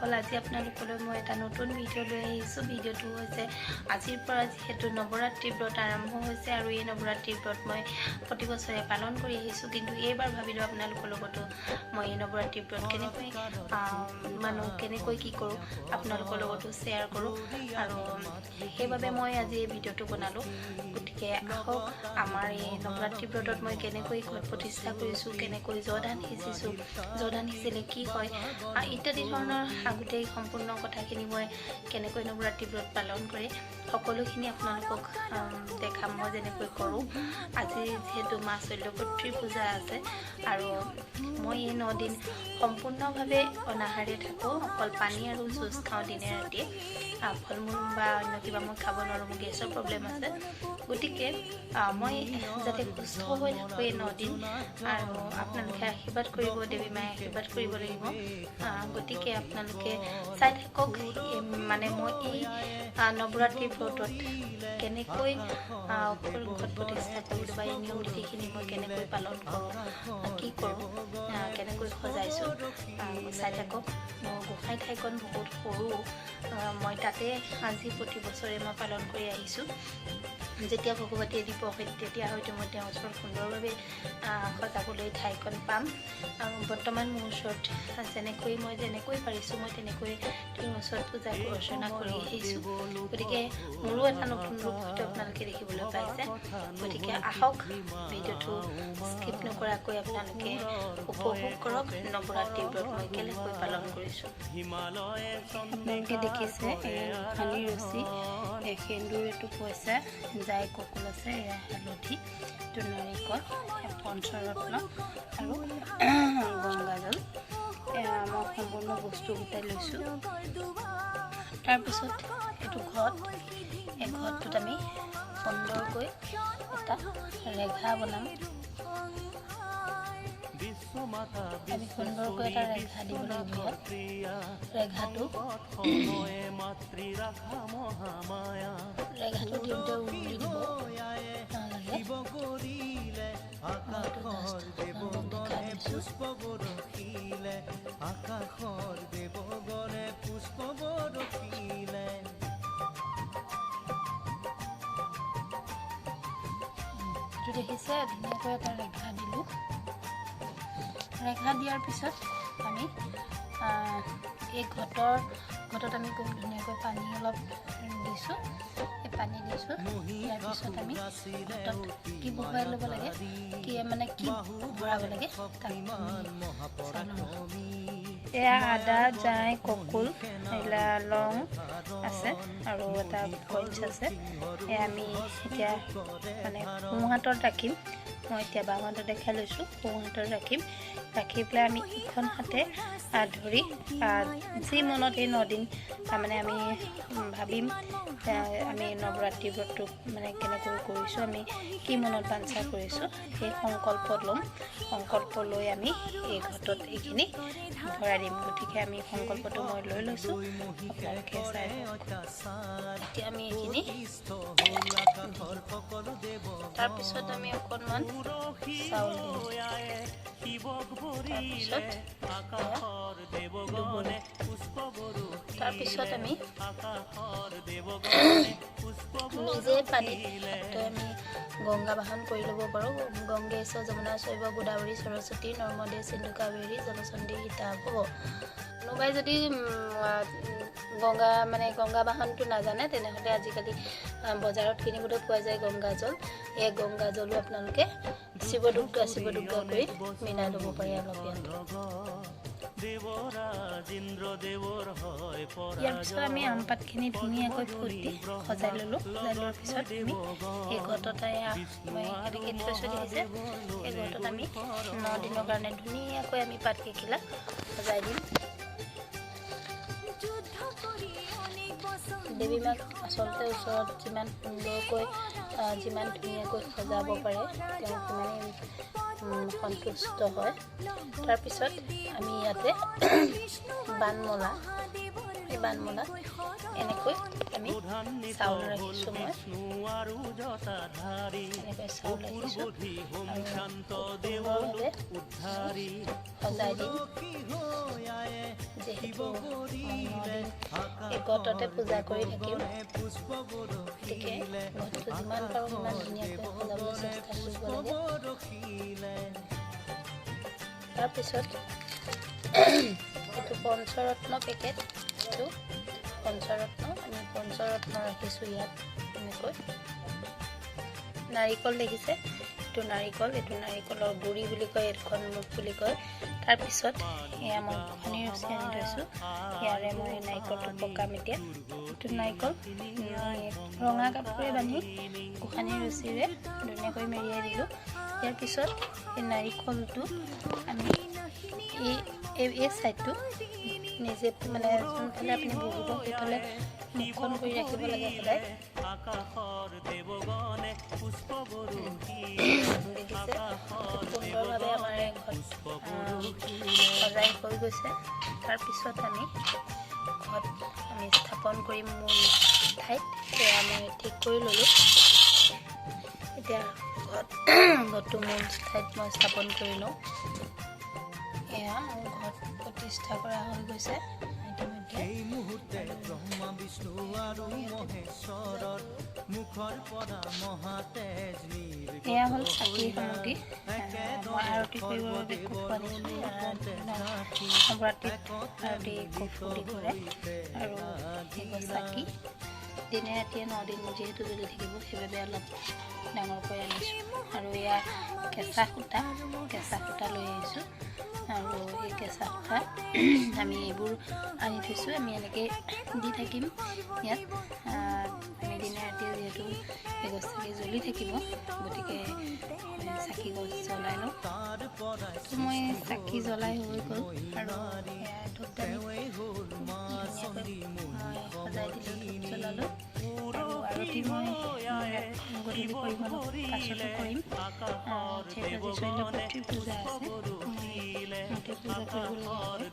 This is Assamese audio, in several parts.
বন্ধুসকল, আজি আপোনালোকলৈ মই এটা নতুন ভিডিঅ' লৈ আহিছোঁ। ভিডিঅ'টো হৈছে আজিৰ পৰা যিহেতু নৱৰাত্ৰি ব্ৰত আৰম্ভ হৈছে আৰু এই নৱৰাত্ৰি ব্ৰত মই প্ৰতি বছৰে পালন কৰি আহিছোঁ, কিন্তু এইবাৰ ভাবিলোঁ আপোনালোকৰ লগতো মই এই নৱৰাত্ৰি ব্ৰত কেনেকৈ মানুহ কেনেকৈ কি কৰোঁ আপোনালোকৰ লগতো শ্বেয়াৰ কৰোঁ আৰু সেইবাবে মই আজি এই ভিডিঅ'টো বনালোঁ। গতিকে আহক, আমাৰ এই নৱৰাত্ৰি ব্ৰতত মই কেনেকৈ ঘট প্ৰতিষ্ঠা কৰিছোঁ, কেনেকৈ জ ধান সিঁচিছোঁ, জ ধান সিঁচিলে কি হয় ইত্যাদি ধৰণৰ গোটেই সম্পূৰ্ণ কথাখিনি মই কেনেকৈ নৱৰাত্ৰি ব্ৰত পালন কৰে সকলোখিনি আপোনালোকক দেখাম মই যেনেকৈ কৰোঁ। আজি যিহেতু মা শৈলপুত্ৰী পূজা আছে আৰু মই এই 9 দিন সম্পূৰ্ণভাৱে অনাহাৰে থাকোঁ, অকল পানী আৰু জুচ খাওঁ দিনে ৰাতিয়ে। ফল মূল বা অন্য কিবা মই খাব নোৱাৰোঁ, মোৰ গেছৰ প্ৰব্লেম আছে। গতিকে মই যাতে সুস্থ হৈ থাকোঁ এই 9 দিন আৰু আপোনালোকে আশীৰ্বাদ কৰিব, দেৱী মায়ে আশীৰ্বাদ কৰিব লাগিব। গতিকে আপোনালোকে চাই থাকক, মানে মই এই নৱৰাত্ৰি ব্ৰতত কেনেকৈ ঘট প্ৰতিষ্ঠা কৰিলোঁ বা এই নিয়ম নীতিখিনি মই কেনেকৈ পালন কৰোঁ, কি কৰোঁ, কেনেকৈ সজাইছোঁ চাই থাকক। মোৰ গোঁসাই ঠাইকণ বহুত সৰু, মই তাতে আজি প্ৰতি বছৰে মই পালন কৰি আহিছোঁ। যেতিয়া ভগৱতীয়ে দিব তেতিয়া হয়তো মই তেওঁৰ ওচৰত সুন্দৰভাৱে সজাবলৈ ঠাইকণ পাম। আৰু বৰ্তমান মোৰ ওচৰত যেনেকৈ মই যেনেকৈ পাৰিছোঁ মই তেনেকৈ তেওঁৰ ওচৰত পূজা অৰ্চনা কৰি আহিছোঁ। গতিকে মোৰো এটা নতুন ৰূপ হয়তো আপোনালোকে দেখিবলৈ পাইছে। গতিকে আহক, ভিডিঅ'টো স্কিপ নকৰাকৈ আপোনালোকে উপভোগ কৰক নৱৰাত্ৰি ব্ৰত মই কেনেকৈ পালন কৰিছোঁ। আপোনালোকে দেখিছে এই গোসানীৰ ৰছী, এই সেন্দুৰ, এইটো পইচা, জাই ককুল আছে, এয়া হালধি, এইটো নাৰিকল, পঞ্চৰত্ন আৰু গংগাজল। এয়া মই সম্পূৰ্ণ বস্তু গোটাই লৈছোঁ। তাৰপিছত এইটো ঘট, এই ঘটটোত আমি সুন্দৰকৈ এটা ৰেখা বনাম। আমি সুন্দৰকৈ এটা ৰেখা দিব লাগিব ইয়াত। ৰেখাটো দিওঁতে উৰুলি দিব নালাগে। মই এইটো জাষ্ট আপোনালোকক দেখাই দিছোঁ। আকাশৰ দেৱগণে পুষ্প বৰষিলে। এইটো দেখিছে, ধুনীয়াকৈ এটা ৰেখা দিলোঁ। ৰেখা দিয়াৰ পিছত আমি এই ঘটত আমি খুব ধুনীয়াকৈ পানী অলপ দিছোঁ, এই পানী দিছোঁ। ইয়াৰ পিছত আমি ঘটত কি বহুৱাই ল'ব লাগে, কি মানে কি ভৰাব লাগে তাক চাই লওঁ। এয়া আদা, জাই, ককুল, এইবিলাক লং আছে আৰু এটা কইনছ আছে। এয়া আমি এতিয়া মানে সোঁ হাতত ৰাখিম। মই এতিয়া বাওঁ হাতত দেখাই লৈছোঁ, সোঁ হাতত ৰাখিম। ৰাখি পেলাই আমি ইখন হাতে ধৰি যি মনত এই 9 দিন তাৰমানে আমি ভাবিম, আমি নৱৰাত্ৰি ব্ৰতটো মানে কেনেকৈ কৰিছোঁ, আমি কি মনত বাঞ্ছা কৰিছোঁ, সেই সংকল্প ল'ম। সংকল্প লৈ আমি এই ঘটত এইখিনি ভৰাই দিম। গতিকে আমি সংকল্পটো মই লৈ লৈছোঁ, আপোনালোকে চাই লওক। এতিয়া আমি এইখিনি, তাৰপিছত আমি অকণমান চাউল দিম। তাৰপিছত তাৰপিছত আমি নিজে পানীত আমি গংগা বাহন কৰি ল'ব পাৰোঁ। গংগে চ যমুনা চৈব গোদাবৰী সৰস্বতী নৰ্মদে সিন্ধু কাবেৰী জলসন্ধি সীতা হ'ব। কোনোবাই যদি গংগা মানে গংগা বাহনটো নাজানে, তেনেহ'লে আজিকালি বজাৰত কিনিবলৈ পোৱা যায় গংগা জল। এই গংগা জলো আপোনালোকে শিৱ দুৰ্গা শিৱ দুৰ্গা কৰি মিলাই ল'ব পাৰে অলপ ইয়াত। ইয়াৰ পিছত আমি আম পাতখিনি ধুনীয়াকৈ ফুট দি সজাই ল'লোঁ। সজাই লোৱাৰ পিছত আমি এই ঘটত, মই কেনেকৈ থৈছোঁ দেখিছে, এই ঘটত আমি 9 দিনৰ কাৰণে ধুনীয়াকৈ আমি পাতকেইখিলা সজাই দিম। দেৱী মাক আচলতে ওচৰত যিমান সুন্দৰকৈ, যিমান ধুনীয়াকৈ সজাব পাৰে, তেওঁ সিমানেই সন্তুষ্ট হয়। তাৰপিছত আমি ইয়াতে বানমলা, এই বানমলাত এনেকৈ আমি চাউল ৰাখিছোঁ। মই এনেকৈ চাউল ৰাখিছোঁ আৰু সুন্দৰভাৱে সজাই দিম, যিহেতু ঘটতে পূজা কৰি থাকিম। গতিকে ঘৰটো যিমান পাৰোঁ সিমান ধুনীয়াকৈ সজাবলৈ চেষ্টা কৰিব লাগে। তাৰপিছত এইটো পঞ্চৰত্ন পেকেট, এইটো পঞ্চৰত্ন, আমি পঞ্চৰত্ন ৰাখিছোঁ ইয়াত এনেকৈ। নাৰিকল দেখিছে, এইটো নাৰিকল, এইটো নাৰিকলৰ গুড়ি বুলি কয়, এইখন মুখ বুলি কয়। তাৰপিছত এয়া মই গোসানীৰ ৰছী আনি থৈছোঁ, ইয়াৰে মই নাৰিকলটো পকাম এতিয়া। এইটো নাৰিকল ৰঙা কাপোৰে বান্ধি গোসানীৰ ৰছীৰে ধুনীয়াকৈ মেৰিয়াই দিলোঁ। ইয়াৰ পিছত এই নাৰিকলটো আমি এই এই ছাইডটো নিজে মানে যোনফালে আপুনি বহিব সেইফালে মুখখন কৰি ৰাখিব লাগে সদায়। দেখিছে খুব সুন্দৰভাৱে আমাৰ ঘৰত সজাই হৈ গৈছে। তাৰপিছত আমি ঘৰত আমি স্থাপন কৰিম মূল ঠাইত, সেয়া মই ঠিক কৰি ল'লোঁ। এতিয়া ঘৰটো মূল ঠাইত মই স্থাপন কৰি লওঁ। এয়া মোৰ ঘৰত প্ৰতিষ্ঠা কৰা হৈ গৈছে ইতিমধ্যে। সেই মুহূৰ্তে ব্ৰহ্মা বিষ্ণু আৰু মহেশ্বৰৰ মুখৰ পৰা মহাতেজ এয়া হ'ল চাকি সামগ্ৰী। মই আৰতি কৰিবৰ বাবে কফু আনিছোঁ। নৱৰাত্ৰিত আৰতি কফু দি কৰে। আৰু এইবোৰ চাকি দিনে ৰাতিয়ে 9 দিন যিহেতু জ্বলি থাকিব, সেইবাবে অলপ ডাঙৰকৈ আনিছোঁ। আৰু এয়া কেঁচা সূতা, কেঁচা সূতা লৈ আহিছোঁ। আৰু এই কেঁচা সূতা আমি এইবোৰ আনি থৈছোঁ, আমি এনেকৈ দি থাকিম ইয়াত। আমি দিনে ৰাতিয়ে যিহেতু এগছ চাকি জ্বলি থাকিব, গতিকে চাকি গছ জ্বলাই লওঁ। তো মই চাকি জ্বলাই হৈ গ'ল। আৰু এয়া ধূপদানি ধুনীয়াকৈ মই সজাই দিলোঁ, ধূপ জ্বলালোঁ। আৰু আৰতি মই গধূলি কৰিব পাছতো কৰিম, যিহেতু আজি শৈলপুত্ৰী পূজা আছে, মই ৰাতি পূজা কৰিবলগীয়া হয়।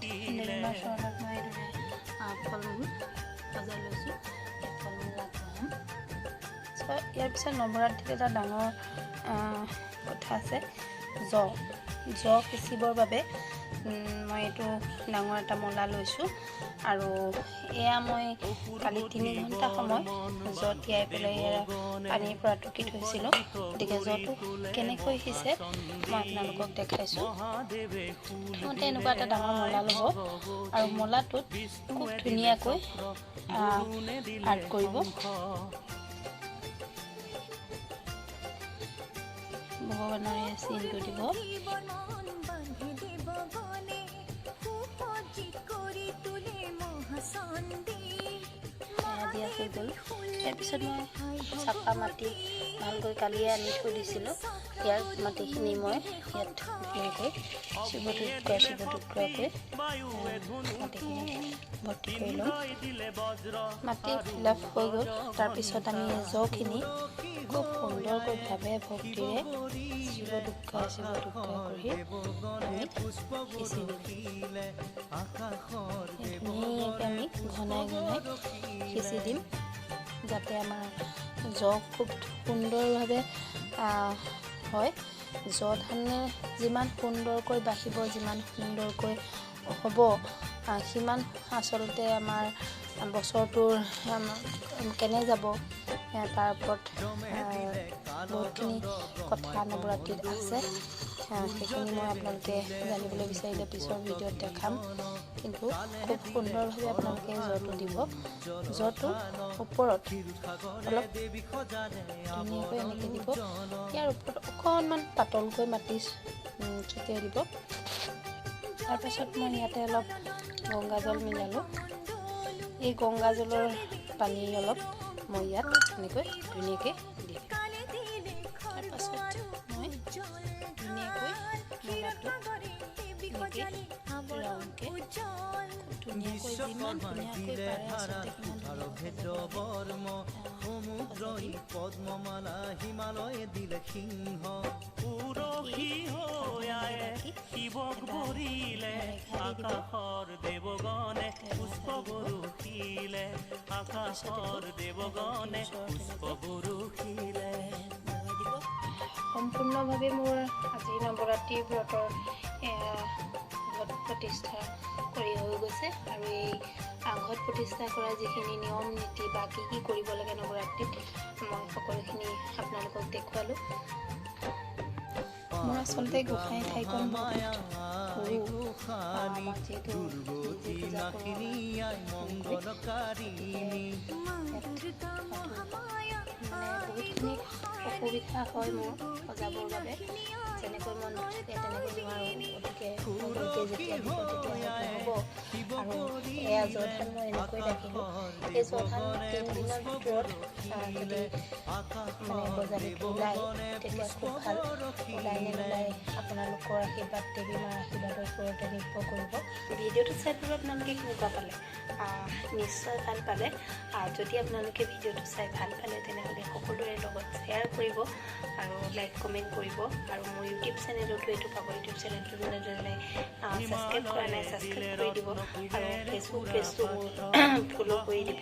দেৱী মাৰ চৰণত মই এইদৰে ফল মূল সজাই লৈছোঁ, ফল মূল আগবঢ়াম। ইয়াৰ পিছত নৱৰাত্ৰিত এটা ডাঙৰ কথা আছে, য সিঁচিবৰ বাবে মই এইটো ডাঙৰ এটা মলা লৈছোঁ। আৰু এয়া মই কালি 3 ঘণ্টা সময় য তিয়াই পেলাই এয়া পানীৰ পৰা টুকি থৈছিলোঁ। গতিকে যটো কেনেকৈ সিঁচে মই আপোনালোকক দেখাইছোঁ। প্ৰথমতে এনেকুৱা এটা ডাঙৰ মলা ল'ব আৰু মলাটোত খুব ধুনীয়াকৈ আৰ্ট কৰিব, ভগৱানৰ এই চিনটো দিব। দিয়া হৈ গ'ল। ইয়াৰ পিছত মই চাফা মাটি ভালকৈ কালিয়ে আনি থৈ দিছিলোঁ। ইয়াৰ মাটিখিনি মই ইয়াত ধুনীয়াকৈ শিৱ টুকুৰা শিৱ টুকুৰাকৈ মাটিখিনি ভৰ্তি কৰি ল'ম। মাটি ফিল আপ হৈ গ'ল। তাৰপিছত আমি যখিনি খুব সুন্দৰকৈ ভাৱে ভক্তিৰে শিৱ দুৰ্গা শিৱ দুৰ্গা কৰি আমি সিঁচি দিম। ধুনীয়াকৈ আমি ঘনাই ঘনাই সিঁচি দিম, যাতে আমাৰ য খুব সুন্দৰভাৱে হয়। য ধানে যিমান সুন্দৰকৈ বাঢ়িব, যিমান সুন্দৰকৈ হ'ব, সিমান আচলতে আমাৰ বছৰটোৰ কেনে যাব তাৰ ওপৰত বহুতখিনি কথা নৱৰাত্ৰিত আছে। সেইখিনি মই আপোনালোকে জানিবলৈ বিচাৰিলে পিছৰ ভিডিঅ'ত দেখাম। কিন্তু খুব সুন্দৰভাৱে আপোনালোকে যটো দিব। যটো ওপৰত অলপ ধুনীয়াকৈ এনেকৈ দিব, ইয়াৰ ওপৰত অকণমান পাতলকৈ মাটি ছটিয়াই দিব। তাৰপাছত মই ইয়াতে অলপ গংগাজল মিলালোঁ। এই গংগাজলৰ পানী অলপ মই ইয়াত এনেকৈ ধুনীয়াকৈ দিম। তাৰপাছত মই ধুনীয়াকৈ মলাটো এনেকৈ ৰাউণ্ডকৈ খুব ধুনীয়াকৈ, যিমান ধুনীয়াকৈ পাৰে আচলতে সিমান ধুনীয়াকৈ সজাব লাগে। পদ্মমালা হিমালয়ে দিলে সিংহ শিৱক বৰিলে আকাশৰ দেৱগণে পুষ্প বৰষিলে, আকাশৰ দেৱগণে পুষ্প বৰষিলে। সম্পূৰ্ণভাৱে মোৰ আজি নৱৰাত্ৰি ব্ৰতৰ ঘট প্ৰতিষ্ঠা কৰি হৈ গৈছে। আৰু এই ঘট প্ৰতিষ্ঠা কৰা যিখিনি নিয়ম নীতি বা কি কি কৰিব লাগে নৱৰাত্ৰিত, মই সকলোখিনি আপোনালোকক দেখুৱালোঁ। মোৰ আচলতে গোঁসাই ঠাইকণ বহুত সৰু, মই যিহেতু নিজে পূজা কৰোঁ, মানে বহুতখিনি অসুবিধা হয় মোৰ সজাবৰ বাবে। যেনেকৈ মন থাকে তেনেকৈ নোৱাৰোঁ, গতিকে সকলোকে যেতিয়া দিব তেতিয়া হ'ব। আৰু এয়া জধান মই এনেকৈ ৰাখিলোঁ। এই জধান 3 দিনৰ ভিতৰত যদি মানে গজালিটো ওলায় তেতিয়া খুব ভাল। ওলাই নে নোলায় আপোনালোকৰ আশীৰ্বাদ, দেৱী মাৰ আশীৰ্বাদৰ ওপৰতে নিৰ্ভৰ কৰিব। ভিডিঅ'টো চাই বাৰু আপোনালোকে কেনেকুৱা পালে? নিশ্চয় ভাল পালে। যদি আপোনালোকে ভিডিঅ'টো চাই ভাল পালে তেনেহ'লে সকলোৰে লগত শ্বেয়াৰ কৰিব আৰু লাইক কমেণ্ট কৰিব। আৰু মোৰ ইউটিউব চেনেলতো এইটো পাব। ইউটিউব চেনেলটো যোনে যোনে ছাবস্ক্ৰাইব কৰা নাই ছাবস্ক্ৰাইব কৰি দিব আৰু ফেচবুক পেজটো মোৰ ফ'ল' কৰি দিব,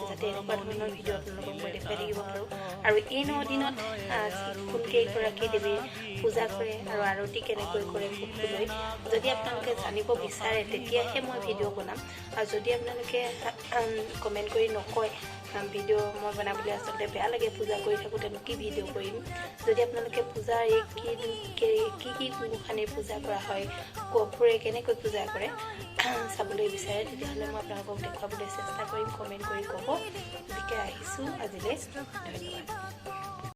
যাতে এনেকুৱা ধৰণৰ ভিডিঅ' আপোনালোকক মই দেখুৱাই থাকিব পাৰোঁ। আৰু এই 9 দিনত কোনকেইগৰাকী দেৱীৰ পূজা কৰে আৰু আৰতি কেনেকৈ কৰে ভোগটো লৈ যদি আপোনালোকে জানিব বিচাৰে তেতিয়াহে মই ভিডিঅ' বনাম। আৰু যদি আপোনালোকে কমেণ্ট কৰি নকয়, ভিডিঅ' মই বনাবলৈ আচলতে বেয়া লাগে। পূজা কৰি থাকোঁতেনো কি ভিডিঅ' কৰিম? যদি আপোনালোকে পূজাৰ এই কি কি কি গোসানীৰ পূজা কৰা হয়, কৰ্পূৰে কেনেকৈ পূজা কৰে চাবলৈ বিচাৰে, তেতিয়াহ'লে মই আপোনালোকক দেখুৱাবলৈ চেষ্টা কৰিম। কমেণ্ট কৰি ক'ব। গতিকে আহিছোঁ আজিলৈ, ধন্যবাদ।